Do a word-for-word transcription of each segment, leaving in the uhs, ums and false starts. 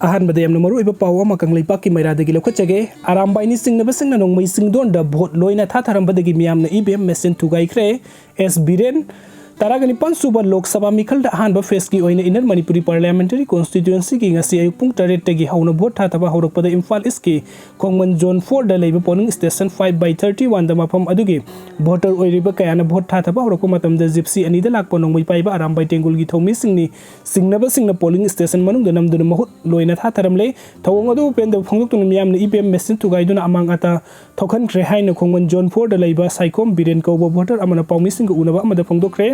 ꯑꯍꯥꯟꯕꯗ ꯌꯥꯝꯅ ꯃꯔꯨꯑꯣꯏꯕ ꯄꯥꯎ ꯑꯃ ꯀꯪꯂꯩꯄꯥꯛꯀꯤ ꯃꯩꯔꯥꯗꯒꯤ ꯂꯧꯈꯠꯆꯒꯦ꯫ ꯑꯔꯥꯝꯕꯥꯏꯅꯤ ꯆꯤꯡꯅꯕꯁꯤꯡꯅ ꯅꯣꯡꯃꯩ ꯆꯤꯡꯗꯣꯟꯗ ꯚꯣꯠ ꯂꯣꯏꯅ ꯊꯥꯊꯔꯝꯕꯗꯒꯤ ꯃꯤꯌꯥꯝꯅ ꯏ ꯚꯤ ꯑꯦꯝ ꯃꯦꯁꯤꯟ ꯊꯨꯒꯥꯏꯈ꯭ꯔꯦ꯫ ꯑꯦꯁ ꯕꯤꯔꯦꯟ꯫ ꯇꯔꯥꯒ ꯅꯤꯄꯥꯟ ꯁꯨꯕ ꯂꯣꯛ ꯁꯚꯥ ꯃꯤꯈꯜꯗ ꯑꯍꯥꯟꯕ ꯐꯦꯁꯀꯤ ꯑꯣꯏꯅ ꯏꯟꯅꯔ ꯃꯅꯤꯄꯨꯔꯤ ꯄꯥꯔꯂꯤꯌꯥꯃꯦꯟꯇꯔꯤ ꯀꯣꯟꯁꯇꯤꯇ꯭ꯌꯨꯑꯦꯟꯁꯤꯒꯤ ꯉꯁꯤ ꯑꯌꯨꯛ ꯄꯨꯡ ꯇꯔꯦꯠꯇꯒꯤ ꯍꯧꯅ ꯚꯣꯠ ꯊꯥꯊꯕ ꯍꯧꯔꯛꯄꯗ ꯏꯝꯐꯥꯜ ꯏꯁꯀꯤ ꯈꯣꯡꯃꯟ ꯖꯣꯟ ꯐꯣꯔꯗ ꯂꯩꯕ polling station five by thirty ꯋꯥꯟꯗ ꯃꯐꯝ ꯑꯗꯨꯒꯤ ꯚꯣꯇꯔ ꯑꯣꯏꯔꯤꯕ ꯀꯌꯥꯅ ꯚꯣꯠ ꯊꯥꯊꯕ ꯍꯧꯔꯛꯄ ꯃꯇꯝꯗ ꯖꯤꯞꯁꯤ ꯑꯅꯤꯗ ꯂꯥꯛꯄ ꯅꯣꯡꯃꯩ ꯄꯥꯏꯕ ꯑꯔꯥꯝꯕꯥꯏ ꯇꯦꯡꯒꯨꯜꯒꯤ ꯊꯧꯃꯤꯁꯤꯡꯅꯤ ꯆꯤꯡꯅꯕꯁꯤꯡꯅ ꯄꯣꯂꯤꯡ ꯁ꯭ꯇꯦꯁꯟ ꯃꯅꯨꯡꯗ ꯅꯝꯗꯨꯅ ꯃꯍꯨꯠ ꯂꯣꯏꯅ ꯊꯥꯊꯔꯝꯂꯦ꯫ ꯊꯧꯑꯣꯡ ꯑꯗꯨ ꯄꯦꯟꯗꯕ ꯐꯣꯡꯗꯣꯛꯇꯨꯅ ꯃꯤꯌꯥꯝꯅ ꯏ ꯚꯤ ꯑꯦꯝ ꯃꯦꯁꯤꯟ ꯊꯨꯒꯥꯏꯗꯨꯅ ꯑꯃꯥꯡ ꯑꯇꯥ ꯊꯣꯛꯍꯟꯈ꯭ꯔꯦ ꯍꯥꯏꯅ ꯈꯣꯡꯃꯟ ꯖꯣꯟ ꯐꯣꯔꯗ ꯂꯩꯕ ꯁꯥꯏꯈꯣꯝ ꯕꯤꯔꯦꯟ ꯀꯧꯕ ꯚꯣꯇꯔ ꯑꯃꯅ ꯄꯥꯎꯃꯤꯁꯤꯡꯒ ꯎꯅꯕ ꯑꯃꯗ ꯐꯣꯡꯗꯣꯛꯈ꯭ꯔꯦ꯫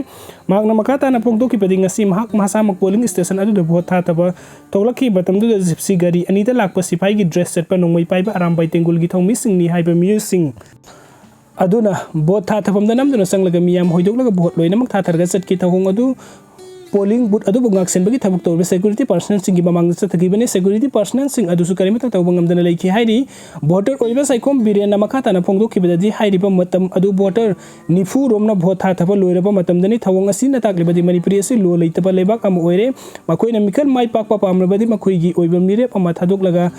ꯃꯍꯥꯛꯅ ꯃꯈꯥ ꯇꯥꯅ ꯐꯣꯡꯗꯣꯛꯈꯤꯕꯗꯤ, ꯉꯁꯤ ꯃꯍꯥꯛ ꯃꯁꯥꯃꯛ ꯄꯣꯂꯤꯡ ꯁ꯭ꯇꯦꯁꯟ ꯑꯗꯨꯗ ꯚꯣꯠ ꯊꯥꯊꯕ ꯊꯣꯛꯂꯛꯈꯤꯕ ꯃꯇꯝꯗꯨꯗ ꯖꯤꯞꯁꯤ ꯒꯥꯔꯤ ꯑꯅꯤꯗ ꯂꯥꯛꯄ ꯁꯤꯐꯥꯏꯒꯤ ꯗ꯭ꯔꯦꯁ ꯁꯦꯠꯄ ꯅꯣꯡꯃꯩ ꯄꯥꯏꯕ ꯑꯔꯥꯝꯕꯥꯏ ꯇꯦꯡꯒꯨꯜꯒꯤ ꯊꯧꯃꯤꯁꯤꯡꯅꯤ ꯍꯥꯏꯕ ꯃꯤꯑꯣꯏꯁꯤꯡ ꯑꯗꯨꯅ ꯚꯣꯠ ꯊꯥꯊꯐꯝꯗ ꯅꯝꯗꯨꯅ ꯆꯪꯂꯒ ꯃꯤꯌꯥꯝ ꯍꯣꯏꯗꯣꯛꯂꯒ ꯚꯣꯠ ꯂꯣꯏꯅꯃꯛ ꯊꯥꯊꯔꯒ ꯆꯠꯈꯤ꯫ ꯊꯧꯑꯣꯡ ꯑꯗꯨ ꯄꯣꯂꯤꯡ ꯕꯨꯠ ꯑꯗꯨꯕꯨ ꯉꯥꯛꯁꯦꯟꯕꯒꯤ ꯊꯕꯛ ꯇꯧꯔꯤꯕ ꯁꯦꯀ꯭ꯌꯨꯔꯤꯇꯤ ꯄꯥꯔꯁꯅꯦꯜꯁꯤꯡꯒꯤ ꯃꯃꯥꯡꯗ ꯆꯠꯊꯈꯤꯕꯅꯤ꯫ ꯁꯦꯀ꯭ꯌꯨꯔꯤꯇꯤ ꯄꯥꯔꯁꯅꯦꯜꯁꯤꯡ ꯑꯗꯨꯁꯨ ꯀꯔꯤꯃꯠꯇ ꯇꯧꯕ ꯉꯝꯗꯅ ꯂꯩꯈꯤ ꯍꯥꯏꯔꯤ꯫ ꯚꯣꯇꯔ ꯑꯣꯏꯔꯤꯕ ꯁꯥꯏꯈꯣꯝ ꯕꯤꯔꯦꯟꯅ ꯃꯈꯥ ꯇꯥꯅ ꯐꯣꯡꯗꯣꯛꯈꯤꯕꯗꯗꯤ, ꯍꯥꯏꯔꯤꯕ ꯃꯇꯝ ꯑꯗꯨ ꯚꯣꯇꯔ ꯅꯤꯐꯨ ꯔꯣꯝꯅ ꯚꯣꯠ ꯊꯥꯊꯕ ꯂꯣꯏꯔꯕ ꯃꯇꯝꯗꯅꯤ꯫ ꯊꯧꯑꯣꯡ ꯑꯁꯤꯅ ꯇꯥꯛꯂꯤꯕꯗꯤ ꯃꯅꯤꯄꯨꯔꯤ ꯑꯁꯤ ꯂꯣ ꯂꯩꯇꯕ ꯂꯩꯕꯥꯛ ꯑꯃ ꯑꯣꯏꯔꯦ꯫ ꯃꯈꯣꯏꯅ ꯃꯤꯈꯜ ꯃꯥꯏ ꯄꯥꯛꯄ ꯄꯥꯝꯂꯕꯗꯤ ꯃꯈꯣꯏꯒꯤ ꯑꯣꯏꯕ ꯃꯤꯔꯦꯞ ꯑꯃ ꯊꯥꯗꯣꯛꯂꯒ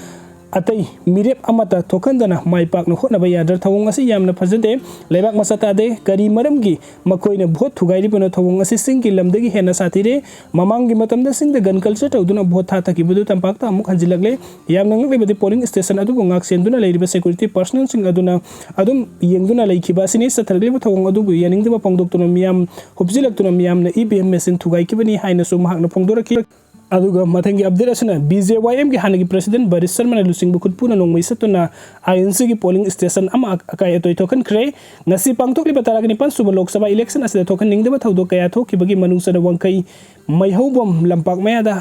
ꯑꯇꯩ ꯃꯤꯔꯦꯞ ꯑꯃꯠꯇ ꯊꯣꯛꯍꯟꯗꯅ ꯃꯥꯏ ꯄꯥꯛꯅ ꯍꯣꯠꯅꯕ ꯌꯥꯗ꯭ꯔꯥ? ꯊꯧꯑꯣꯡ ꯑꯁꯤ ꯌꯥꯝꯅ ꯐꯖꯗꯦ꯫ ꯂꯩꯕꯥꯛ ꯃꯆꯥ ꯇꯥꯗꯦ꯫ ꯀꯔꯤ ꯃꯔꯝꯒꯤ ꯃꯈꯣꯏꯅ ꯚꯣꯠ ꯊꯨꯒꯥꯏꯔꯤꯕꯅꯣ? ꯊꯧꯑꯣꯡ ꯑꯁꯤ ꯆꯤꯡꯒꯤ ꯂꯝꯗꯒꯤ ꯍꯦꯟꯅ ꯁꯥꯊꯤꯔꯦ꯫ ꯃꯃꯥꯡꯒꯤ ꯃꯇꯝꯗ ꯆꯤꯡꯗ ꯒꯟ ꯀꯜꯆꯔ ꯇꯧꯗꯨꯅ ꯚꯣꯠ ꯊꯥꯊꯈꯤꯕꯗꯨ ꯇꯝꯄꯥꯛꯇ ꯑꯃꯨꯛ ꯍꯟꯖꯤꯜꯂꯛꯂꯦ꯫ ꯌꯥꯝꯅ ꯉꯛꯂꯤꯕꯗꯤ ꯄꯣꯂꯤꯡ ꯁ꯭ꯇꯦꯁꯟ ꯑꯗꯨꯕꯨ ꯉꯥꯛ ꯁꯦꯟꯗꯨꯅ ꯂꯩꯔꯤꯕ ꯁꯦꯀ꯭ꯌꯨꯔꯤꯇꯤ ꯄꯥꯔꯁꯅꯦꯜꯁꯤꯡ ꯑꯗꯨꯅ ꯑꯗꯨꯝ ꯌꯦꯡꯗꯨꯅ ꯂꯩꯈꯤꯕ ꯑꯁꯤꯅꯤ꯫ ꯆꯠꯊꯔꯛꯂꯤꯕ ꯊꯧꯑꯣꯡ ꯑꯗꯨꯕꯨ ꯌꯥꯅꯤꯡꯗꯕ ꯐꯣꯡꯗꯣꯛꯇꯨꯅ ꯃꯤꯌꯥꯝ ꯍꯨꯞꯆꯤꯜꯂꯛꯇꯨꯅ ꯃꯤꯌꯥꯝꯅ ꯏ ꯚꯤ ꯑꯦꯝ ꯃꯦꯁꯤꯟ ꯊꯨꯒꯥꯏꯈꯤꯕꯅꯤ ꯍꯥꯏꯅꯁꯨ ꯃꯍꯥꯛꯅ ꯐꯣꯡꯗꯣꯔꯛꯈꯤ꯫ ꯑꯗꯨꯒ ꯃꯊꯪꯒꯤ ꯑꯞꯗꯦꯠ ꯑꯁꯤꯅ ꯕꯤ ꯖꯦ ꯋꯥꯏ ꯑꯦꯝꯒꯤ ꯍꯥꯟꯅꯒꯤ ꯄ꯭ꯔꯦꯁꯤꯗꯦꯟꯠ ꯕꯔꯤꯁ ꯁꯔꯃꯅ ꯂꯨꯆꯤꯡꯕ ꯈꯨꯠꯄꯨꯅ ꯅꯣꯡꯃꯩ ꯁꯠꯇꯨꯅ ꯑꯥꯏ ꯑꯦꯟ ꯁꯤꯒꯤ ꯄꯣꯂꯤꯡ ꯁ꯭ꯇꯦꯁꯟ ꯑꯃ ꯑꯀꯥꯏ ꯑꯇꯣꯏ ꯊꯣꯛꯍꯟꯈ꯭ꯔꯦ꯫ ꯉꯁꯤ ꯄꯥꯡꯊꯣꯛꯂꯤꯕ ꯇꯔꯥꯒ ꯅꯤꯄꯥꯟ ꯁꯨꯕ ꯂꯣꯛ ꯁꯚꯥ ꯏꯂꯦꯛꯁꯟ ꯑꯁꯤꯗ ꯊꯣꯛꯍꯟꯅꯤꯡꯗꯕ ꯊꯧꯗꯣꯛ ꯀꯌꯥ ꯊꯣꯛꯈꯤꯕꯒꯤ ꯃꯅꯨꯡ ꯆꯟꯅ ꯋꯥꯡꯈꯩ ꯃꯩꯍꯧꯕꯝ ꯂꯝꯄꯥꯛ ꯃꯌꯥꯗ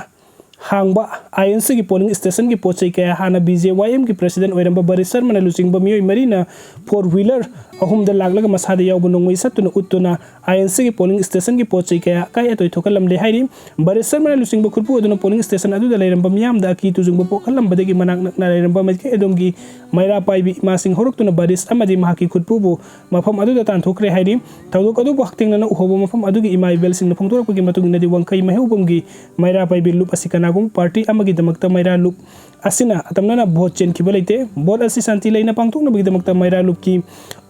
ꯍꯥꯡꯕ ꯑꯥꯏ ꯑꯦꯟ ꯁꯤꯒꯤ ꯄꯣꯂꯤꯡ ꯁ꯭ꯇꯦꯁꯟꯒꯤ ꯄꯣꯠ ꯆꯩ ꯀꯌꯥ ꯍꯥꯟꯅ ꯕꯤ ꯖꯦ ꯋꯥꯏ ꯑꯦꯝꯒꯤ ꯄ꯭ꯔꯦꯁꯤꯗꯦꯟꯠ ꯑꯣꯏꯔꯝꯕ ꯕꯔꯤꯁ ꯁꯔꯃꯅ ꯂꯨꯆꯤꯡꯕ ꯃꯤꯑꯣꯏ ꯃꯔꯤꯅ ꯐꯣꯔ ꯋꯤꯂꯔ ꯑꯍꯨꯝꯗ ꯂꯥꯛꯂꯒ ꯃꯁꯥꯗ ꯌꯥꯎꯕ ꯅꯣꯡꯃꯩ ꯁꯠꯇꯨꯅ ꯎꯠꯇꯨꯅ ꯑꯥꯏ ꯑꯦꯟ ꯁꯤꯒꯤ ꯄꯣꯂꯤꯡ ꯁ꯭ꯇꯦꯁꯟꯒꯤ ꯄꯣꯠ ꯆꯩ ꯀꯌꯥ ꯑꯀꯥꯏ ꯑꯇꯣꯏ ꯊꯣꯛꯍꯜꯂꯝꯂꯦ ꯍꯥꯏꯔꯤ꯫ ꯕꯔꯤꯁ ꯁꯔꯃꯅ ꯂꯨꯆꯤꯡꯕ ꯈꯨꯠꯄꯨ ꯑꯗꯨꯅ ꯄꯣꯂꯤꯡ ꯁ꯭ꯇꯦꯁꯟ ꯑꯗꯨꯗ ꯂꯩꯔꯝꯕ ꯃꯤꯌꯥꯝꯗ ꯑꯀꯤ ꯇꯨꯖꯨꯡꯕ ꯄꯣꯛꯍꯜꯂꯝꯕꯗꯒꯤ ꯃꯅꯥꯛ ꯅꯛꯅ ꯂꯩꯔꯝꯕ ꯃꯥꯏꯀꯩ ꯑꯗꯣꯝꯒꯤ ꯃꯩꯔꯥ ꯄꯥꯏꯕꯤ ꯏꯃꯥꯁꯤꯡ ꯍꯧꯔꯛꯇꯨꯅ ꯕꯔꯤꯁ ꯑꯃꯗꯤ ꯃꯍꯥꯛꯀꯤ ꯈꯨꯠꯄꯨꯕꯨ ꯃꯐꯝ ꯑꯗꯨꯗ ꯇꯥꯟꯊꯣꯛꯈ꯭ꯔꯦ ꯍꯥꯏꯔꯤ꯫ ꯊꯧꯗꯣꯛ ꯑꯗꯨꯕꯨ ꯍꯛꯊꯦꯡꯅꯅ ꯎꯍꯧꯕ ꯃꯐꯝ ꯑꯗꯨꯒꯤ ꯏꯃꯥ ꯏꯕꯦꯜꯁꯤꯡꯅ ꯐꯣꯡꯗꯣꯔꯛꯄꯒꯤ ꯃꯇꯨꯡ ꯏꯟꯅꯗꯤ, ꯋꯥꯡꯈꯩ ꯃꯩꯍꯧꯕꯝꯒꯤ ꯃꯩꯔꯥ ꯄꯥꯏꯕꯤ ꯂꯨꯞ ꯑꯁꯤ ꯀꯅꯥ ꯀꯅꯥꯒꯨꯝꯕ ꯄꯥꯔꯇꯤ ꯑꯃꯒꯤꯗꯃꯛꯇ ꯃꯩꯔꯥ ꯂꯨꯞ ꯑꯁꯤꯅ ꯑꯇꯝꯅꯅ ꯚꯣꯠ ꯆꯦꯟꯈꯤꯕ ꯂꯩꯇꯦ꯫ ꯚꯣꯠ ꯑꯁꯤ ꯁꯥꯟꯇꯤ ꯂꯩꯅ ꯄꯥꯡꯊꯣꯛꯅꯕꯒꯤꯗꯃꯛꯇ ꯃꯩꯔꯥ ꯂꯨꯞꯀꯤ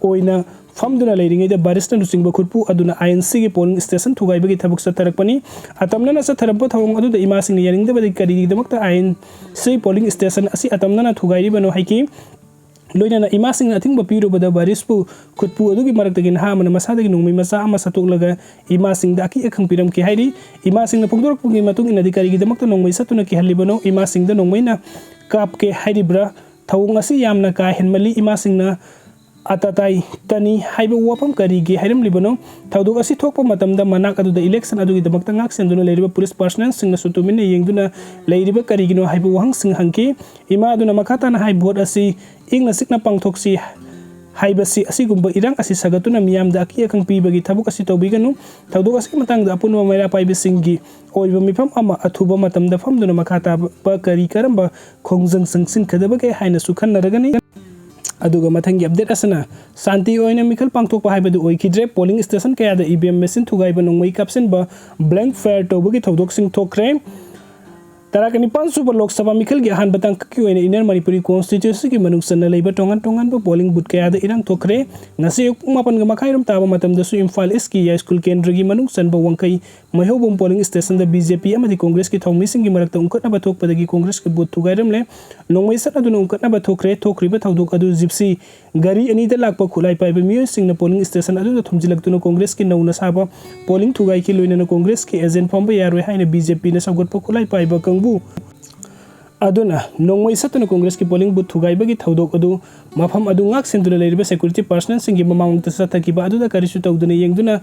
ꯑꯣꯏꯅ ꯐꯝꯗꯨꯅ ꯂꯩꯔꯤꯉꯩꯗ ꯕꯥꯔꯤꯁꯅ ꯂꯨꯆꯤꯡꯕ ꯈꯨꯠꯄꯨ ꯑꯗꯨꯅ ꯑꯥꯏ ꯑꯦꯟ ꯁꯤꯒꯤ ꯄꯣꯂꯤꯡ ꯁ꯭ꯇꯦꯁꯟ ꯊꯨꯒꯥꯏꯕꯒꯤ ꯊꯕꯛ ꯆꯠꯊꯔꯛꯄꯅꯤ꯫ ꯑꯇꯝꯅꯅ ꯆꯠꯊꯔꯛꯄ ꯊꯧꯑꯣꯡ ꯑꯗꯨꯗ ꯏꯃꯥꯁꯤꯡꯅ ꯌꯥꯅꯤꯡꯗꯕꯗꯒꯤ ꯀꯔꯤꯒꯤꯗꯃꯛꯇ ꯑꯥꯏ ꯑꯦꯟ ꯁꯤ ꯄꯣꯂꯤꯡ ꯁ꯭ꯇꯦꯁꯟ ꯑꯁꯤ ꯑꯇꯝꯅꯅ ꯊꯨꯒꯥꯏꯔꯤꯕꯅꯣ ꯍꯥꯏꯈꯤ꯫ ꯂꯣꯏꯅꯅ ꯏꯃꯥꯁꯤꯡꯅ ꯑꯊꯤꯡꯕ ꯄꯤꯔꯨꯕꯗ ꯕꯥꯔꯤꯁꯄꯨ ꯈꯨꯠꯄꯨ ꯑꯗꯨꯒꯤ ꯃꯔꯛꯇꯒꯤ ꯅꯍꯥ ꯑꯃꯅ ꯃꯁꯥꯗꯒꯤ ꯅꯣꯡꯃꯩ ꯃꯆꯥ ꯑꯃ ꯁꯠꯇꯣꯛꯂꯒ ꯏꯃꯥꯁꯤꯡꯗ ꯑꯀꯤ ꯑꯈꯪ ꯄꯤꯔꯝꯈꯤ ꯍꯥꯏꯔꯤ꯫ ꯏꯃꯥꯁꯤꯡꯅ ꯐꯣꯡꯗꯣꯔꯛꯄꯒꯤ ꯃꯇꯨꯡ ꯏꯟꯅꯗꯤ ꯀꯔꯤꯒꯤꯗꯃꯛꯇ ꯅꯣꯡꯃꯩ ꯁꯠꯇꯨꯅ ꯀꯤꯍꯜꯂꯤꯕꯅꯣ? ꯏꯃꯥꯁꯤꯡꯗ ꯅꯣꯡꯃꯩꯅ ꯀꯥꯞꯀꯦ ꯍꯥꯏꯔꯤꯕ꯭ꯔꯥ? ꯊꯧꯑꯣꯡ ꯑꯁꯤ ꯌꯥꯝꯅ ꯀꯥ ꯍꯦꯟꯃꯜꯂꯤ꯫ ꯏꯃꯥꯁꯤꯡꯅ ꯑꯇꯥꯇꯥꯏ ꯇꯅꯤ ꯍꯥꯏꯕ ꯋꯥꯐꯝ ꯀꯔꯤꯒꯤ ꯍꯥꯏꯔꯝꯂꯤꯕꯅꯣ? ꯊꯧꯗꯣꯛ ꯑꯁꯤ ꯊꯣꯛꯄ ꯃꯇꯝꯗ ꯃꯅꯥꯛ ꯑꯗꯨꯗ ꯏꯂꯦꯛꯁꯟ ꯑꯗꯨꯒꯤꯗꯃꯛꯇ ꯉꯥꯛ ꯁꯦꯟꯗꯨꯅ ꯂꯩꯔꯤꯕ ꯄꯨꯂꯤꯁ ꯄꯥꯔꯁꯅꯦꯜꯁꯤꯡꯅꯁꯨ ꯇꯨꯃꯤꯟꯅ ꯌꯦꯡꯗꯨꯅ ꯂꯩꯔꯤꯕ ꯀꯔꯤꯒꯤꯅꯣ ꯍꯥꯏꯕ ꯋꯥꯍꯪꯁꯤꯡ ꯍꯪꯈꯤ꯫ ꯏꯃꯥ ꯑꯗꯨꯅ ꯃꯈꯥ ꯇꯥꯅ ꯍꯥꯏ, ꯚꯣꯠ ꯑꯁꯤ ꯏꯪꯅ ꯆꯤꯛꯅ ꯄꯥꯡꯊꯣꯛꯁꯤ ꯍꯥꯏꯕꯁꯤ, ꯑꯁꯤꯒꯨꯝꯕ ꯏꯔꯥꯡ ꯑꯁꯤ ꯁꯥꯒꯠꯇꯨꯅ ꯃꯤꯌꯥꯝꯗ ꯑꯀꯤ ꯑꯈꯪ ꯄꯤꯕꯒꯤ ꯊꯕꯛ ꯑꯁꯤ ꯇꯧꯕꯤꯒꯅꯨ꯫ ꯊꯧꯗꯣꯛ ꯑꯁꯤꯒꯤ ꯃꯇꯥꯡꯗ ꯑꯄꯨꯟꯕ ꯃꯩꯔꯥ ꯄꯥꯏꯕꯁꯤꯡꯒꯤ ꯑꯣꯏꯕ ꯃꯤꯐꯝ ꯑꯃ ꯑꯊꯨꯕ ꯃꯇꯝꯗ ꯐꯝꯗꯨꯅ ꯃꯈꯥ ꯇꯥꯕ ꯀꯔꯤ ꯀꯔꯝꯕ ꯈꯣꯡꯖꯪ ꯆꯪꯁꯤꯟꯒꯗꯕꯒꯦ ꯍꯥꯏꯅꯁꯨ ꯈꯟꯅꯔꯒꯅꯤ꯫ ꯑꯗꯨꯒ ꯃꯊꯪꯒꯤ ꯑꯞꯗꯦꯠ ꯑꯁꯤꯅ ꯁꯥꯟꯇꯤ ꯑꯣꯏꯅ ꯃꯤꯈꯜ ꯄꯥꯡꯊꯣꯛꯄ ꯍꯥꯏꯕꯗꯨ ꯑꯣꯏꯈꯤꯗ꯭ꯔꯦ꯫ ꯄꯣꯂꯤꯡ ꯁ꯭ꯇꯦꯁꯟ ꯀꯌꯥꯗ ꯏ ꯚꯤ ꯑꯦꯝ ꯃꯦꯁꯤꯟ ꯊꯨꯒꯥꯏꯕ, ꯅꯣꯡꯃꯩ ꯀꯥꯞꯁꯤꯟꯕ, ꯕ꯭ꯂꯦꯡ ꯐꯥꯌꯔ ꯇꯧꯕꯒꯤ ꯊꯧꯗꯣꯛꯁꯤꯡ ꯊꯣꯛꯈ꯭ꯔꯦ꯫ ꯇꯔꯥꯒ ꯅꯤꯄꯥꯟ ꯁꯨꯕ ꯂꯣꯛ ꯁꯚꯥ ꯃꯤꯈꯜꯒꯤ ꯑꯍꯥꯟꯕ ꯇꯥꯡꯀꯛꯀꯤ ꯑꯣꯏꯅ ꯏꯟꯅꯔ ꯃꯅꯤꯄꯨꯔꯤ ꯀꯣꯟꯁꯇꯤꯇ꯭ꯌꯨꯟꯁꯤꯒꯤ ꯃꯅꯨꯡ ꯆꯟꯅ ꯂꯩꯕ ꯇꯣꯉꯥꯟ ꯇꯣꯉꯥꯟꯕ ꯄꯣꯂꯤꯡ ꯕꯨꯠ ꯀꯌꯥꯗ ꯏꯔꯥꯡ ꯊꯣꯛꯈ꯭ꯔꯦ꯫ ꯉꯁꯤ ꯑꯌꯨꯛ ꯄꯨꯡ ꯃꯥꯄꯟꯒ ꯃꯈꯥꯏꯔꯣꯝ ꯇꯥꯕ ꯃꯇꯝꯗꯁꯨ ꯏꯝꯐꯥꯜ ꯏꯁꯀꯤ ꯌꯥꯏꯁ꯭ꯀꯨꯜ ꯀꯦꯟꯗ꯭ꯔꯒꯤ ꯃꯅꯨꯡ ꯆꯟꯕ ꯋꯥꯡꯈꯩ ꯃꯩꯍꯧꯕꯝ ꯄꯣꯂꯤꯡ ꯁ꯭ꯇꯦꯁꯟꯗ ꯕꯤ ꯖꯦ ꯄꯤ ꯑꯃꯗꯤ ꯀꯣꯡꯒ꯭ꯔꯦꯁꯀꯤ ꯊꯧꯃꯤꯁꯤꯡꯒꯤ ꯃꯔꯛꯇ ꯎꯪꯈꯠꯅꯕ ꯊꯣꯛꯄꯗꯒꯤ ꯀꯣꯡꯒ꯭ꯔꯦꯁꯀꯤ ꯕꯨꯠ ꯊꯨꯒꯥꯏꯔꯝꯂꯦ꯫ ꯅꯣꯡꯃꯩ ꯁꯠꯅꯗꯨꯅ ꯎꯪꯈꯠꯅꯕ ꯊꯣꯛꯈ꯭ꯔꯦ꯫ ꯊꯣꯛꯈ꯭ꯔꯤꯕ ꯊꯧꯗꯣꯛ ꯑꯗꯨ ꯖꯤꯞꯁꯤ ꯒꯥꯔꯤ ꯑꯅꯤꯗ ꯂꯥꯛꯄ ꯈꯨꯠꯂꯥꯏ ꯄꯥꯏꯕ ꯃꯤꯑꯣꯏꯁꯤꯡꯅ ꯄꯣꯂꯤꯡ ꯁ꯭ꯇꯦꯁꯟ ꯑꯗꯨꯗ ꯊꯣꯝꯖꯤꯜꯂꯛꯇꯨꯅ ꯀꯣꯡꯒ꯭ꯔꯦꯁꯀꯤ ꯅꯧꯅ ꯁꯥꯕ ꯄꯣꯂꯤꯡ ꯊꯨꯒꯥꯏꯈꯤ꯫ ꯂꯣꯏꯅꯅ ꯀꯣꯡꯒ꯭ꯔꯦꯁꯀꯤ ꯑꯦꯖꯦꯟꯠ ꯐꯝꯕ ꯌꯥꯔꯣꯏ ꯍꯥꯏꯅ ꯕꯤ ꯖꯦ ꯄꯤꯅ ꯁꯧꯒꯠꯄ ꯈꯨꯠꯂꯥꯏ ꯄꯥꯏꯕ ꯀꯥꯡꯕꯨ ꯑꯗꯨꯅ ꯅꯣꯡꯃꯩ ꯁꯠꯇꯨꯅ ꯀꯣꯡꯒ꯭ꯔꯦꯁꯀꯤ ꯄꯣꯂꯤꯡ ꯕꯨꯠ ꯊꯨꯒꯥꯏꯕꯒꯤ ꯊꯧꯗꯣꯛ ꯑꯗꯨ ꯃꯐꯝ ꯑꯗꯨ ꯉꯥꯛ ꯁꯦꯟꯗꯨꯅ ꯂꯩꯔꯤꯕ ꯁꯦꯀ꯭ꯌꯨꯔꯤꯇꯤ ꯄꯥꯔꯁꯅꯦꯜꯁꯤꯡꯒꯤ ꯃꯃꯥꯡꯂꯣꯝꯗ ꯆꯠꯊꯈꯤꯕ ꯑꯗꯨꯗ ꯀꯔꯤꯁꯨ ꯇꯧꯗꯅ ꯌꯦꯡꯗꯨꯅ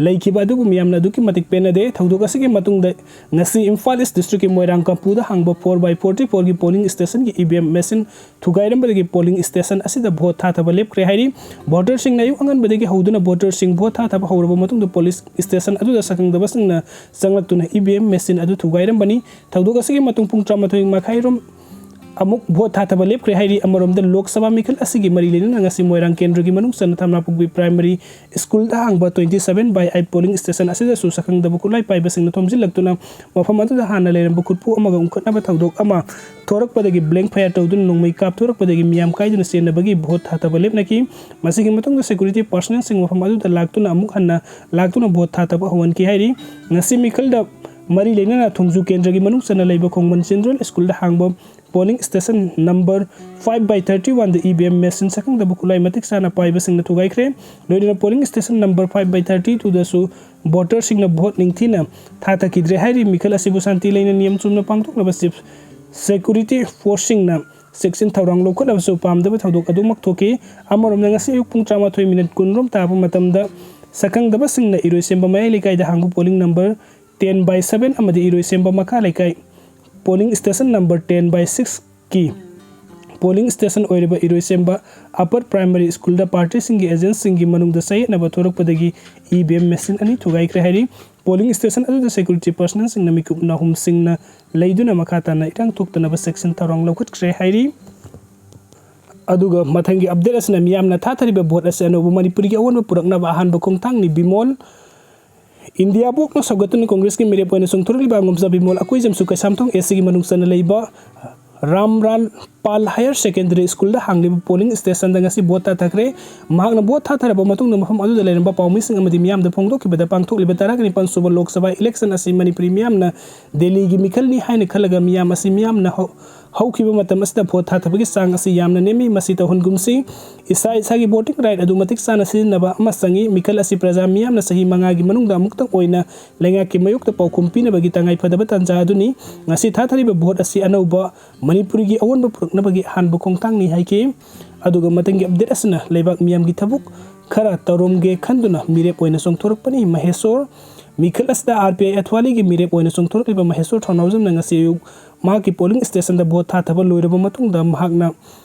ꯂꯩꯈꯤꯕ ꯑꯗꯨꯕꯨ ꯃꯤꯌꯥꯝꯅ ꯑꯗꯨꯛꯀꯤ ꯃꯇꯤꯛ ꯄꯦꯟꯅꯗꯦ꯫ ꯊꯧꯗꯣꯛ ꯑꯁꯤꯒꯤ ꯃꯇꯨꯡꯗ ꯉꯁꯤ ꯏꯝꯐꯥꯜ ꯏꯁ ꯗꯤꯁꯇ꯭ꯔꯤꯛꯀꯤ ꯃꯣꯏꯔꯥꯡ ꯀꯝꯄꯨꯗ ꯍꯥꯡꯕ ꯐꯣꯔ ꯕꯥꯏ ꯐꯣꯔꯇꯤ ꯐꯣꯔꯒꯤ ꯄꯣꯂꯤꯡ ꯁ꯭ꯇꯦꯁꯟꯒꯤ ꯏ ꯚꯤ ꯑꯦꯝ ꯃꯦꯁꯤꯟ ꯊꯨꯒꯥꯏꯔꯝꯕꯗꯒꯤ ꯄꯣꯂꯤꯡ ꯁ꯭ꯇꯦꯁꯟ ꯑꯁꯤꯗ ꯚꯣꯠ ꯊꯥꯊꯕ ꯂꯦꯞꯈ꯭ꯔꯦ ꯍꯥꯏꯔꯤ꯫ ꯚꯣꯇꯔꯁꯤꯡꯅ ꯑꯌꯨꯛ ꯑꯉꯟꯕꯗꯒꯤ ꯍꯧꯗꯨꯅ ꯚꯣꯇꯔꯁꯤꯡ ꯚꯣꯠ ꯊꯥꯊꯕ ꯍꯧꯔꯕ ꯃꯇꯨꯡꯗ ꯄꯣꯂꯤꯡ ꯁ꯭ꯇꯦꯁꯟ ꯑꯗꯨꯗ ꯁꯛꯈꯪꯗꯕꯁꯤꯡꯅ ꯆꯪꯂꯛꯇꯨꯅ ꯏ ꯚꯤ ꯑꯦꯝ ꯃꯦꯁꯤꯟ ꯑꯗꯨ ꯊꯨꯒꯥꯏꯔꯝꯕꯅꯤ꯫ ꯊꯧꯗꯣꯛ ꯑꯁꯤꯒꯤ ꯃꯇꯨꯡ ꯄꯨꯡ ꯇꯔꯥꯃꯥꯊꯣꯏ ꯃꯈꯥꯏꯔꯣꯝ ꯑꯃꯨꯛ ꯚꯣꯠ ꯊꯥꯊꯕ ꯂꯦꯞꯈ꯭ꯔꯦ ꯍꯥꯏꯔꯤ꯫ ꯑꯃꯔꯣꯝꯗ ꯂꯣꯛ ꯁꯚꯥ ꯃꯤꯈꯜ ꯑꯁꯤꯒꯤ ꯃꯔꯤ ꯂꯩꯅꯅ ꯉꯁꯤ ꯃꯣꯏꯔꯥꯡ ꯀꯦꯟꯗ꯭ꯔꯒꯤ ꯃꯅꯨꯡ ꯆꯟꯅ ꯊꯝꯅꯥꯄꯣꯛꯄꯤ ꯄ꯭ꯔꯥꯏꯃꯔꯤ ꯁ꯭ꯀꯨꯜꯗ ꯍꯥꯡꯕ twenty seven by eight polling station ꯑꯁꯤꯗꯁꯨ ꯁꯛꯈꯪꯗꯕ ꯈꯨꯠꯂꯥꯏ ꯄꯥꯏꯕꯁꯤꯡꯅ ꯊꯣꯝꯖꯤꯜꯂꯛꯇꯨꯅ ꯃꯐꯝ ꯑꯗꯨꯗ ꯍꯥꯟꯅ ꯂꯩꯔꯝꯕ ꯈꯨꯠꯄꯨ ꯑꯃꯒ ꯎꯪꯈꯠꯅꯕ ꯊꯧꯗꯣꯛ ꯑꯃ ꯊꯣꯔꯛꯄꯗꯒꯤ blank fire ꯇꯧꯗꯨꯅ ꯅꯣꯡꯃꯩ ꯀꯥꯞꯊꯣꯔꯛꯄꯗꯒꯤ ꯃꯤꯌꯥꯝ ꯀꯥꯏꯗꯨꯅ ꯆꯦꯟꯅꯕꯒꯤ ꯚꯣꯠ ꯊꯥꯊꯕ ꯂꯦꯞꯅꯈꯤ꯫ ꯃꯁꯤꯒꯤ ꯃꯇꯨꯡꯗ security personnelꯁꯤꯡ ꯃꯐꯝ ꯑꯗꯨꯗ ꯂꯥꯛꯇꯨꯅ ꯑꯃꯨꯛ ꯍꯟꯅ ꯂꯥꯛꯇꯨꯅ ꯚꯣꯠ ꯊꯥꯊꯕ ꯍꯧꯍꯟꯈꯤ ꯍꯥꯏꯔꯤ꯫ ꯉꯁꯤ ꯃꯤꯈꯜꯗ ꯃꯔꯤ ꯂꯩꯅꯅ ꯊꯣꯡꯖꯨ ꯀꯦꯟꯗ꯭ꯔꯒꯤ ꯃꯅꯨꯡ ꯆꯟꯅ ꯂꯩꯕ ꯈꯣꯡꯃꯟ ꯁꯦꯟꯇ꯭ꯔꯦꯜ ꯁ꯭ꯀꯨꯜꯗ ꯍꯥꯡꯕ polling station number five by thirty oneꯗ E V M machine ꯁꯛꯈꯪꯗꯕ ꯈꯨꯠꯂꯥꯏ ꯃꯇꯤꯛ ꯆꯥꯅ ꯄꯥꯏꯕꯁꯤꯡꯅ ꯊꯨꯒꯥꯏꯈ꯭ꯔꯦ꯫ ꯂꯣꯏꯅꯅ polling station number five by thirty twoꯗꯁꯨ voterꯁꯤꯡꯅ ꯚꯣꯠ ꯅꯤꯡꯊꯤꯅ ꯊꯥꯊꯈꯤꯗ꯭ꯔꯦ ꯍꯥꯏꯔꯤ꯫ ꯃꯤꯈꯜ ꯑꯁꯤꯕꯨ ꯁꯥꯟꯇꯤ ꯂꯩꯅ ꯅꯤꯌꯝ ꯆꯨꯝꯅ ꯄꯥꯡꯊꯣꯛꯅꯕ chief security forceꯁꯤꯡꯅ ꯆꯦꯛꯁꯤꯟ ꯊꯧꯔꯥꯡ ꯂꯧꯈꯠꯂꯕꯁꯨ ꯄꯥꯝꯗꯕ ꯊꯧꯗꯣꯛ ꯑꯗꯨꯃꯛ ꯊꯣꯛꯈꯤ꯫ ꯑꯃꯔꯣꯝꯗ ꯉꯁꯤ ꯑꯌꯨꯛ ꯄꯨꯡ ꯇꯔꯥꯃꯥꯊꯣꯏ ꯃꯤꯅꯤꯠ ꯀꯨꯟꯔꯣꯝ ꯇꯥꯕ ꯃꯇꯝꯗ ꯁꯛꯈꯪꯗꯕꯁꯤꯡꯅ ꯏꯔꯣꯏꯁꯦꯝꯕ ꯃꯌꯥꯏ ꯂꯩꯀꯥꯏꯗ ꯍꯥꯡꯕ polling number ten by seven ꯑꯃꯗꯤ ꯏꯔꯣꯏꯁꯦꯝꯕ ꯃꯈꯥ ꯂꯩꯀꯥꯏ polling station number ten by sixꯀꯤ polling station ꯑꯣꯏꯔꯤꯕ ꯏꯔꯣꯏꯁꯦꯝꯕ upper primary ꯁ꯭ꯀꯨꯜꯗ partyꯁꯤꯡꯒꯤ agentꯁꯤꯡꯒꯤ ꯃꯅꯨꯡꯗ ꯆꯌꯦꯠꯅꯕ ꯊꯣꯔꯛꯄꯗꯒꯤ E V M machine ꯑꯅꯤ ꯊꯨꯒꯥꯏꯈ꯭ꯔꯦ ꯍꯥꯏꯔꯤ꯫ Polling station ꯑꯗꯨꯗ security personnelꯁꯤꯡꯅ ꯃꯤꯀꯨꯞ ꯅꯥꯍꯨꯝꯁꯤꯡꯅ ꯂꯩꯗꯨꯅ ꯃꯈꯥ ꯇꯥꯅ ꯏꯔꯥꯡ ꯊꯣꯛꯇꯅꯕ ꯆꯦꯛꯁꯤꯟ ꯊꯧꯔꯥꯡ ꯂꯧꯈꯠꯈ꯭ꯔꯦ ꯍꯥꯏꯔꯤ꯫ ꯑꯗꯨꯒ ꯃꯊꯪꯒꯤ update ꯑꯁꯤꯅ ꯃꯤꯌꯥꯝꯅ ꯊꯥꯊꯔꯤꯕ ꯚꯣꯠ ꯑꯁꯤ ꯑꯅꯧꯕ ꯃꯅꯤꯄꯨꯔꯒꯤ ꯑꯑꯣꯟꯕ ꯄꯨꯔꯛꯅꯕ ꯑꯍꯥꯟꯕ ꯈꯣꯡꯊꯥꯡꯅꯤ꯫ ꯕꯤꯃꯣꯜ ꯏꯟꯗꯤꯌꯥ ꯕꯣꯛꯅ ꯁꯧꯒꯠꯇꯨꯅ ꯀꯣꯡꯒ꯭ꯔꯦꯁꯀꯤ ꯃꯤꯔꯦꯞ ꯑꯣꯏꯅ ꯆꯣꯡꯊꯣꯔꯛꯂꯤꯕ ꯑꯉꯣꯝꯆꯥ ꯕꯤꯃꯣꯜ ꯑꯀꯣꯏꯖꯝꯁꯨ ꯀꯩꯁꯥꯝꯊꯣꯡ Aꯁꯤꯒꯤ ꯃꯅꯨꯡ ꯆꯟꯅ ꯂꯩꯕ ꯔꯥꯝꯔꯥꯜ ꯄꯥꯜ ꯍꯥꯌꯔ ꯁꯦꯀꯦꯟꯗꯔꯤ ꯁ꯭ꯀꯨꯜꯗ ꯍꯥꯡꯂꯤꯕ polling stationꯗ ꯉꯁꯤ ꯚꯣꯠ ꯊꯥꯊꯈ꯭ꯔꯦ꯫ ꯃꯍꯥꯛꯅ ꯚꯣꯠ ꯊꯥꯊꯔꯕ ꯃꯇꯨꯡꯗ ꯃꯐꯝ ꯑꯗꯨꯗ ꯂꯩꯔꯝꯕ ꯄꯥꯎꯃꯤꯁꯤꯡ ꯑꯃꯗꯤ ꯃꯤꯌꯥꯝꯗ ꯐꯣꯡꯗꯣꯛꯈꯤꯕꯗ ꯄꯥꯡꯊꯣꯛꯂꯤꯕ ꯇꯔꯥꯒ ꯅꯤꯄꯥꯟ ꯁꯨꯕ ꯂꯣꯛ ꯁꯚꯥ election ꯑꯁꯤ ꯃꯅꯤꯄꯨꯔꯤ ꯃꯤꯌꯥꯝꯅ ꯗꯦꯜꯂꯤꯒꯤ ꯃꯤꯈꯜꯅꯤ ꯍꯥꯏꯅ ꯈꯜꯂꯒ ꯃꯤꯌꯥꯝ ꯑꯁꯤ ꯃꯤꯌꯥꯝꯅ ꯍꯧ-, ꯍꯧꯈꯤꯕ ꯃꯇꯝ ꯑꯁꯤꯗ ꯚꯣꯠ ꯊꯥꯊꯕꯒꯤ ꯆꯥꯡ ꯑꯁꯤ ꯌꯥꯝꯅ ꯅꯦꯝꯃꯤ꯫ ꯃꯁꯤ ꯇꯧꯍꯟꯒꯨꯝꯁꯤ꯫ ꯏꯁꯥ ꯏꯁꯥꯒꯤ voting right ꯑꯗꯨ ꯃꯇꯤꯛ ꯆꯥꯅ ꯁꯤꯖꯤꯟꯅꯕ ꯑꯃ ꯆꯪꯏ꯫ ꯃꯤꯈꯜ ꯑꯁꯤ ꯄ꯭ꯔꯖꯥ ꯃꯤꯌꯥꯝꯅ ꯆꯍꯤ ꯃꯉꯥꯒꯤ ꯃꯅꯨꯡꯗ ꯑꯃꯨꯛꯇꯪ ꯑꯣꯏꯅ ꯂꯩꯉꯥꯛꯀꯤ ꯃꯥꯌꯣꯛꯇ ꯄꯥꯎꯈꯨꯝ ꯄꯤꯅꯕꯒꯤ ꯇꯉꯥꯏ ꯐꯗꯕ ꯇꯥꯟꯖꯥ ꯑꯗꯨꯅꯤ꯫ ꯉꯁꯤ ꯊꯥꯊꯔꯤꯕ ꯚꯣꯠ ꯑꯁꯤ ꯑꯅꯧꯕ ꯃꯅꯤꯄꯨꯔꯒꯤ ꯑꯑꯣꯟꯕ ꯄꯨꯔꯛꯅꯕꯒꯤ ꯑꯍꯥꯟꯕ ꯈꯣꯡꯊꯥꯡꯅꯤ ꯍꯥꯏꯈꯤ꯫ ꯑꯗꯨꯒ ꯃꯊꯪꯒꯤ update ꯑꯁꯤꯅ ꯂꯩꯕꯥꯛ ꯃꯤꯌꯥꯝꯒꯤ ꯊꯕꯛ ꯈꯔ ꯇꯧꯔꯝꯒꯦ ꯈꯟꯗꯨꯅ ꯃꯤꯔꯦꯞ ꯑꯣꯏꯅ ꯆꯣꯡꯊꯣꯔꯛꯄꯅꯤ꯫ ꯃꯍꯦꯁꯣꯔ ꯃꯤꯈꯜ ꯑꯁꯤꯗ R P I ꯑꯊ꯭ꯋꯥꯂꯤꯒꯤ ꯃꯤꯔꯦꯞ ꯑꯣꯏꯅ ꯆꯣꯡꯊꯣꯔꯛꯂꯤꯕ ꯃꯍꯦꯁꯣꯔ ꯊꯧꯅꯥꯎꯖꯝꯅ ꯉꯁꯤ ꯑꯌꯨꯛ ꯃꯍꯥꯛꯀꯤ polling stationꯗ ꯚꯣꯠ ꯊꯥꯊꯕ ꯂꯣꯏꯔꯕ ꯃꯇꯨꯡꯗ ꯃꯍꯥꯛꯅ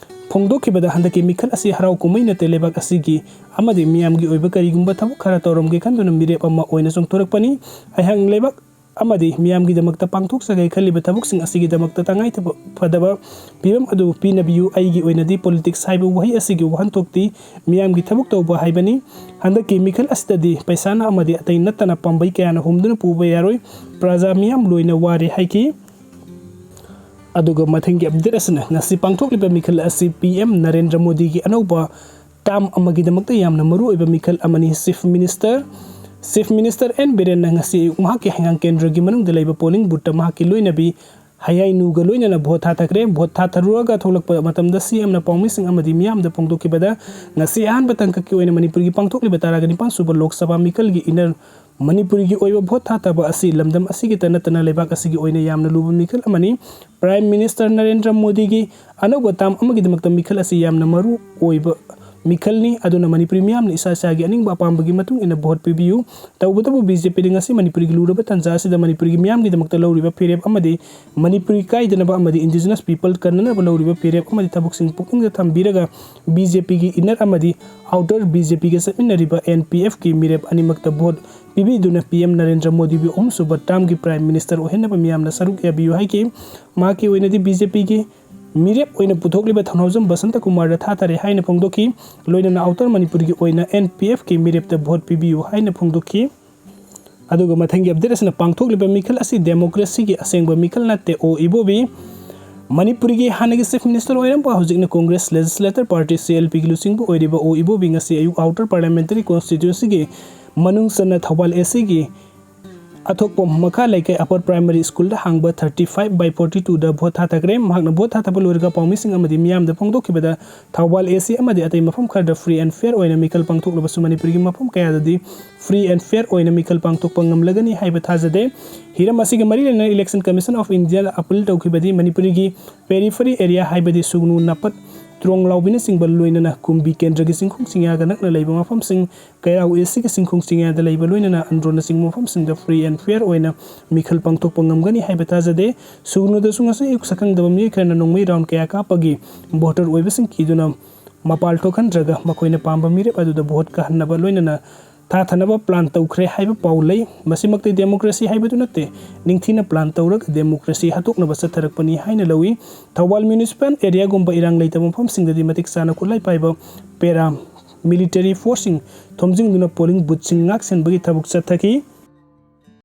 ꯐꯣꯡꯗꯣꯛꯈꯤꯕꯗ ꯍꯟꯗꯛꯀꯤ ꯃꯤꯈꯜ ꯑꯁꯤ ꯍꯔꯥꯎ ꯀꯨꯝꯍꯩ ꯅꯠꯇꯦ, ꯂꯩꯕꯥꯛ ꯑꯁꯤꯒꯤ ꯑꯃꯗꯤ ꯃꯤꯌꯥꯝꯒꯤ ꯑꯣꯏꯕ ꯀꯔꯤꯒꯨꯝꯕ ꯊꯕꯛ ꯈꯔ ꯇꯧꯔꯝꯒꯦ ꯈꯟꯗꯨꯅ ꯃꯤꯔꯦꯞ ꯑꯃ ꯑꯣꯏꯅ ꯆꯣꯡꯊꯣꯔꯛꯄꯅꯤ꯫ ꯑꯩꯍꯥꯛꯅ ꯂꯩꯕꯥꯛ ꯑꯃꯗꯤ ꯃꯤꯌꯥꯝꯒꯤꯗꯃꯛꯇ ꯄꯥꯡꯊꯣꯛꯆꯒꯦ ꯈꯜꯂꯤꯕ ꯊꯕꯛꯁꯤꯡ ꯑꯁꯤꯒꯤꯗꯃꯛꯇ ꯇꯉꯥꯏ ꯐꯗꯕ ꯐꯤꯕꯝ ꯑꯗꯨ ꯄꯤꯅꯕꯤꯌꯨ꯫ ꯑꯩꯒꯤ ꯑꯣꯏꯅꯗꯤ ꯄꯣꯂꯤꯇꯤꯛꯁ ꯍꯥꯏꯕ ꯋꯥꯍꯩ ꯑꯁꯤꯒꯤ ꯋꯥꯍꯟꯊꯣꯛꯇꯤ ꯃꯤꯌꯥꯝꯒꯤ ꯊꯕꯛ ꯇꯧꯕ ꯍꯥꯏꯕꯅꯤ꯫ ꯍꯟꯗꯛꯀꯤ ꯃꯤꯈꯜ ꯑꯁꯤꯗꯗꯤ ꯄꯩꯁꯥꯅ ꯑꯃꯗꯤ ꯑꯇꯩ ꯅꯠꯇꯅ ꯄꯥꯝꯕꯩ ꯀꯌꯥꯅ ꯍꯨꯝꯗꯨꯅ ꯄꯨꯕ ꯌꯥꯔꯣꯏ꯫ ꯄ꯭ꯔꯖꯥ ꯃꯤꯌꯥꯝ ꯂꯣꯏꯅ ꯋꯥꯔꯦ ꯍꯥꯏꯈꯤ꯫ ꯑꯗꯨꯒ ꯃꯊꯪꯒꯤ ꯑꯞꯗꯦꯠ ꯑꯁꯤꯅ ꯉꯁꯤ ꯄꯥꯡꯊꯣꯛꯂꯤꯕ ꯃꯤꯈꯜ ꯑꯁꯤ ꯄꯤ ꯑꯦꯝ ꯅꯔꯦꯟꯗ꯭ꯔ ꯃꯣꯗꯤꯒꯤ ꯑꯅꯧꯕ ꯇꯥꯝ ꯑꯃꯒꯤꯗꯃꯛꯇ ꯌꯥꯝꯅ ꯃꯔꯨꯑꯣꯏꯕ ꯃꯤꯈꯜ ꯑꯃꯅꯤ꯫ Chief minister, chief minister N ꯕꯤꯔꯦꯟꯅ ꯉꯁꯤ ꯑꯌꯨꯛ ꯃꯍꯥꯛꯀꯤ ꯍꯩꯉꯥꯡ ꯀꯦꯟꯗ꯭ꯔꯒꯤ ꯃꯅꯨꯡꯗ ꯂꯩꯕ ꯄꯣꯂꯤꯡ ꯕꯨꯠꯇ ꯃꯍꯥꯛꯀꯤ ꯂꯣꯏꯅꯕꯤ ꯍꯌꯥꯏꯅꯨꯒ ꯂꯣꯏꯅꯅ ꯚꯣꯠ ꯊꯥꯊꯈ꯭ꯔꯦ꯫ ꯚꯣꯠ ꯊꯥꯊꯔꯨꯔꯒ ꯊꯣꯛꯂꯛꯄ ꯃꯇꯝꯗ ꯁꯤ ꯑꯦꯝꯅ ꯄꯥꯎꯃꯤꯁꯤꯡ ꯑꯃꯗꯤ ꯃꯤꯌꯥꯝꯗ ꯐꯣꯡꯗꯣꯛꯈꯤꯕꯗ, ꯉꯁꯤ ꯑꯍꯥꯟꯕ ꯇꯥꯡꯀꯛꯀꯤ ꯑꯣꯏꯅ ꯃꯅꯤꯄꯨꯔꯒꯤ ꯄꯥꯡꯊꯣꯛꯂꯤꯕ ꯇꯔꯥꯒ ꯅꯤꯄꯥꯟ ꯁꯨꯕ ꯂꯣꯛ ꯁꯚꯥ ꯃꯤꯈꯜꯒꯤ ꯏꯟꯅꯔ ꯃꯅꯤꯄꯨꯔꯒꯤ ꯑꯣꯏꯕ ꯚꯣꯠ ꯊꯥꯊꯕ ꯑꯁꯤ ꯂꯝꯗꯝ ꯑꯁꯤꯒꯤꯇ ꯅꯠꯇꯅ ꯂꯩꯕꯥꯛ ꯑꯁꯤꯒꯤ ꯑꯣꯏꯅ ꯌꯥꯝꯅ ꯂꯨꯕ ꯃꯤꯈꯜ ꯑꯃꯅꯤ꯫ ꯄ꯭ꯔꯥꯏꯝ ꯃꯤꯅꯤꯁꯇꯔ ꯅꯔꯦꯟꯗ꯭ꯔ ꯃꯣꯗꯤꯒꯤ ꯑꯅꯧꯕ ꯇꯥꯝ ꯑꯃꯒꯤꯗꯃꯛꯇ ꯃꯤꯈꯜ ꯑꯁꯤ ꯌꯥꯝꯅ ꯃꯔꯨ ꯑꯣꯏꯕ ꯃꯤꯈꯜꯅꯤ꯫ ꯑꯗꯨꯅ ꯃꯅꯤꯄꯨꯔꯤ ꯃꯤꯌꯥꯝꯅ ꯏꯁꯥ ꯏꯁꯥꯒꯤ ꯑꯅꯤꯡꯕ ꯑꯄꯥꯝꯕꯒꯤ ꯃꯇꯨꯡ ꯏꯟꯅ ꯚꯣꯠ ꯄꯤꯕꯤꯌꯨ꯫ ꯇꯧꯕꯇꯕꯨ ꯕꯤ ꯖꯦ ꯄꯤꯗ ꯉꯁꯤ ꯃꯅꯤꯄꯨꯔꯒꯤ ꯂꯨꯔꯕ ꯇꯥꯟꯖꯥ ꯑꯁꯤꯗ ꯃꯅꯤꯄꯨꯔꯒꯤ ꯃꯤꯌꯥꯝꯒꯤꯗꯃꯛꯇ ꯂꯧꯔꯤꯕ ꯐꯤꯔꯦꯞ ꯑꯃꯗꯤ ꯃꯅꯤꯄꯨꯔꯤ ꯀꯥꯏꯗꯅꯕ ꯑꯃꯗꯤ ꯏꯟꯗꯤꯖꯤꯅꯁ ꯄꯤꯄꯜ ꯀꯟꯅꯅꯕ ꯂꯧꯔꯤꯕ ꯐꯤꯔꯦꯞ ꯑꯃꯗꯤ ꯊꯕꯛꯁꯤꯡ ꯄꯨꯛꯅꯤꯡꯗ ꯊꯝꯕꯤꯔꯒ ꯕꯤ ꯖꯦ ꯄꯤꯒꯤ ꯏꯟꯅꯔ ꯑꯃꯗꯤ ꯑꯥꯎꯇꯔ ꯕꯤ ꯖꯦ ꯄꯤꯒ ꯆꯠꯃꯤꯟꯅꯔꯤꯕ ꯑꯦꯟ ꯄꯤ ꯑꯦꯐꯀꯤ ꯃꯤꯔꯦꯞ ꯑꯅꯤꯃꯛꯇ ꯚꯣꯠ ꯄꯤꯕꯤꯗꯨꯅ ꯄꯤ ꯑꯦꯝ ꯅꯔꯦꯟꯗ꯭ꯔ ꯃꯣꯗꯤꯕꯨ ꯑꯍꯨꯝꯁꯨꯕ ꯇꯥꯔꯝꯒꯤ ꯄ꯭ꯔꯥꯏꯝ ꯃꯤꯅꯤꯁꯇꯔ ꯑꯣꯏꯍꯟꯅꯕ ꯃꯤꯌꯥꯝꯅ ꯁꯔꯨꯛ ꯌꯥꯕꯤꯌꯨ ꯍꯥꯏꯈꯤ꯫ ꯃꯍꯥꯛꯀꯤ ꯑꯣꯏꯅꯗꯤ ꯕꯤ ꯖꯦ ꯄꯤꯒꯤ ꯃꯤꯔꯦꯞ ꯑꯣꯏꯅ ꯄꯨꯊꯣꯛꯂꯤꯕ ꯊꯧꯅꯥꯎꯖꯝ ꯕꯁꯟꯇ ꯀꯨꯃꯥꯔꯗ ꯊꯥꯊꯔꯦ ꯍꯥꯏꯅ ꯐꯣꯡꯗꯣꯛꯈꯤ꯫ ꯂꯣꯏꯅꯅ ꯑꯥꯎꯇꯔ ꯃꯅꯤꯄꯨꯔꯒꯤ ꯑꯣꯏꯅ ꯑꯦꯟ ꯄꯤ ꯑꯦꯐꯀꯤ ꯃꯤꯔꯦꯞꯇ ꯚꯣꯠ ꯄꯤꯕꯤꯌꯨ ꯍꯥꯏꯅ ꯐꯣꯡꯗꯣꯛꯈꯤ꯫ ꯑꯗꯨꯒ ꯃꯊꯪꯒꯤ ꯑꯞꯗꯦꯠ ꯑꯁꯤꯅ ꯄꯥꯡꯊꯣꯛꯂꯤꯕ ꯃꯤꯈꯜ ꯑꯁꯤ ꯗꯦꯃꯣꯀ꯭ꯔꯦꯁꯤꯒꯤ ꯑꯁꯦꯡꯕ ꯃꯤꯈꯜ ꯅꯠꯇꯦ, ꯑꯣ ꯏꯕꯣꯕꯤ꯫ ꯃꯅꯤꯄꯨꯔꯒꯤ ꯍꯥꯟꯅꯒꯤ ꯆꯤꯐ ꯃꯤꯅꯤꯁꯇꯔ ꯑꯣꯏꯔꯝꯕ, ꯍꯧꯖꯤꯛꯅ ꯀꯣꯡꯒ꯭ꯔꯦꯁ ꯂꯦꯖꯤꯁꯂꯦꯇꯔ ꯄꯥꯔꯇꯤ, ꯁꯤ ꯑꯦꯜ ꯄꯤꯒꯤ ꯂꯨꯆꯤꯡꯕ ꯑꯣꯏꯔꯤꯕ ꯑꯣ ꯏꯕꯣꯕꯤ ꯉꯁꯤ ꯑꯌꯨꯛ ꯑꯥꯎꯇꯔ ꯄꯥꯔꯂꯤꯌꯥꯃꯦꯟꯇꯔꯤ ꯀꯣꯟꯁꯇꯤꯇ꯭ꯌꯨꯟꯁꯤꯒꯤ ꯃꯅꯨꯡ ꯆꯟꯅ ꯊꯧꯕꯥꯜ ꯑꯦ ꯁꯤꯒꯤ ꯑꯊꯣꯛꯄ ꯃꯈꯥ ꯂꯩꯀꯥꯏ ꯑꯄꯔ ꯄ꯭ꯔꯥꯏꯃꯔꯤ ꯁ꯭ꯀꯨꯜꯗ ꯍꯥꯡꯕ ꯊꯥꯔꯇꯤ ꯐꯥꯏꯚ ꯕꯥꯏ ꯐꯣꯔꯇꯤ ꯇꯨꯗ ꯚꯣꯠ ꯊꯥꯊꯈ꯭ꯔꯦ꯫ ꯃꯍꯥꯛꯅ ꯚꯣꯠ ꯊꯥꯊꯕ ꯂꯣꯏꯔꯒ ꯄꯥꯎꯃꯤꯁꯤꯡ ꯑꯃꯗꯤ ꯃꯤꯌꯥꯝꯗ ꯐꯣꯡꯗꯣꯛꯈꯤꯕꯗ, ꯊꯧꯕꯥꯜ ꯑꯦ ꯁꯤ ꯑꯃꯗꯤ ꯑꯇꯩ ꯃꯐꯝ ꯈꯔꯗ ꯐ꯭ꯔꯤ ꯑꯦꯟ ꯐꯤꯌꯔ ꯑꯣꯏꯅ ꯃꯤꯈꯜ ꯄꯥꯡꯊꯣꯛꯂꯕꯁꯨ ꯃꯅꯤꯄꯨꯔꯒꯤ ꯃꯐꯝ ꯀꯌꯥꯗꯗꯤ ꯐ꯭ꯔꯤ ꯑꯦꯟ ꯐꯤꯌꯔ ꯑꯣꯏꯅ ꯃꯤꯈꯜ ꯄꯥꯡꯊꯣꯛꯄ ꯉꯝꯂꯒꯅꯤ ꯍꯥꯏꯕ ꯊꯥꯖꯗꯦ꯫ ꯍꯤꯔꯝ ꯑꯁꯤꯒ ꯃꯔꯤ ꯂꯩꯅꯅ Election Commission of India ꯑꯄꯤꯜ ꯇꯧꯈꯤꯕꯗꯤ ꯃꯅꯤꯄꯨꯔꯒꯤ ꯄꯦꯔꯤꯐꯔꯤ ꯑꯦꯔꯤꯌꯥ ꯍꯥꯏꯕꯗꯤ ꯁꯨꯒꯅꯨ, ꯅꯥꯄꯠ, ꯇ꯭ꯔꯣꯡ ꯂꯥꯎꯕꯤꯅꯆꯤꯡꯕ ꯂꯣꯏꯅꯅ ꯀꯨꯝꯕꯤ ꯀꯦꯟꯗ꯭ꯔꯒꯤ ꯆꯤꯡꯈꯣꯡ ꯆꯤꯡꯌꯥꯒ ꯅꯛꯅ ꯂꯩꯕ ꯃꯐꯝꯁꯤꯡ, ꯀꯩꯔꯥꯎ ꯑꯦ ꯁꯤꯒꯤ ꯆꯤꯡꯈꯣꯡ ꯆꯤꯡꯌꯥꯗ ꯂꯩꯕ ꯂꯣꯏꯅꯅ ꯑꯟꯗ꯭ꯔꯣꯅꯆꯤꯡꯕ ꯃꯐꯝꯁꯤꯡꯗ ꯐ꯭ꯔꯤ ꯑꯦꯟ ꯐꯤꯌꯔ ꯑꯣꯏꯅ ꯃꯤꯈꯜ ꯄꯥꯡꯊꯣꯛꯄ ꯉꯝꯒꯅꯤ ꯍꯥꯏꯕ ꯊꯥꯖꯗꯦ꯫ ꯁꯨꯒꯅꯨꯗꯁꯨ ꯉꯁꯤ ꯑꯌꯨꯛ ꯁꯛꯈꯪꯗꯕ ꯃꯤꯑꯣꯏ ꯈꯔꯅ ꯅꯣꯡꯃꯩ ꯔꯥꯎꯟ ꯀꯌꯥ ꯀꯥꯞꯄꯒꯤ ꯚꯣꯇꯔ ꯑꯣꯏꯕꯁꯤꯡ ꯀꯤꯗꯨꯅ ꯃꯄꯥꯜ ꯊꯣꯛꯍꯟꯗ꯭ꯔꯒ ꯃꯈꯣꯏꯅ ꯄꯥꯝꯕ ꯃꯤꯔꯦꯞ ꯑꯗꯨꯗ ꯚꯣꯠ ꯀꯥꯍꯟꯅꯕ ꯂꯣꯏꯅꯅ ꯊꯥꯊꯅꯕ ꯄ꯭ꯂꯥꯟ ꯇꯧꯈ꯭ꯔꯦ ꯍꯥꯏꯕ ꯄꯥꯎ ꯂꯩ꯫ ꯃꯁꯤꯃꯛꯇꯤ ꯗꯦꯃꯣꯀ꯭ꯔꯦꯁꯤ ꯍꯥꯏꯕꯗꯨ ꯅꯠꯇꯦ, ꯅꯤꯡꯊꯤꯅ ꯄ꯭ꯂꯥꯟ ꯇꯧꯔꯒ ꯗꯦꯃꯣꯀ꯭ꯔꯦꯁꯤ ꯍꯥꯠꯇꯣꯛꯅꯕ ꯆꯠꯊꯔꯛꯄꯅꯤ ꯍꯥꯏꯅ ꯂꯧꯏ꯫ ꯊꯧꯕꯥꯜ ꯃ꯭ꯌꯨꯅꯤꯁꯤꯄꯥꯜ ꯑꯦꯔꯤꯌꯥꯒꯨꯝꯕ ꯏꯔꯥꯡ ꯂꯩꯇꯕ ꯃꯐꯝꯁꯤꯡꯗꯗꯤ ꯃꯇꯤꯛ ꯆꯥꯅ ꯈꯨꯠꯂꯥꯏ ꯄꯥꯏꯕ ꯄꯦꯔꯥ ꯃꯤꯂꯤꯇꯔꯤ ꯐꯣꯔꯁꯁꯤꯡ ꯊꯣꯝꯖꯤꯟꯗꯨꯅ ꯄꯣꯂꯤꯡ ꯕꯨꯠꯁꯤꯡ ꯉꯥꯛ ꯁꯦꯟꯕꯒꯤ ꯊꯕꯛ ꯆꯠꯊꯈꯤ꯫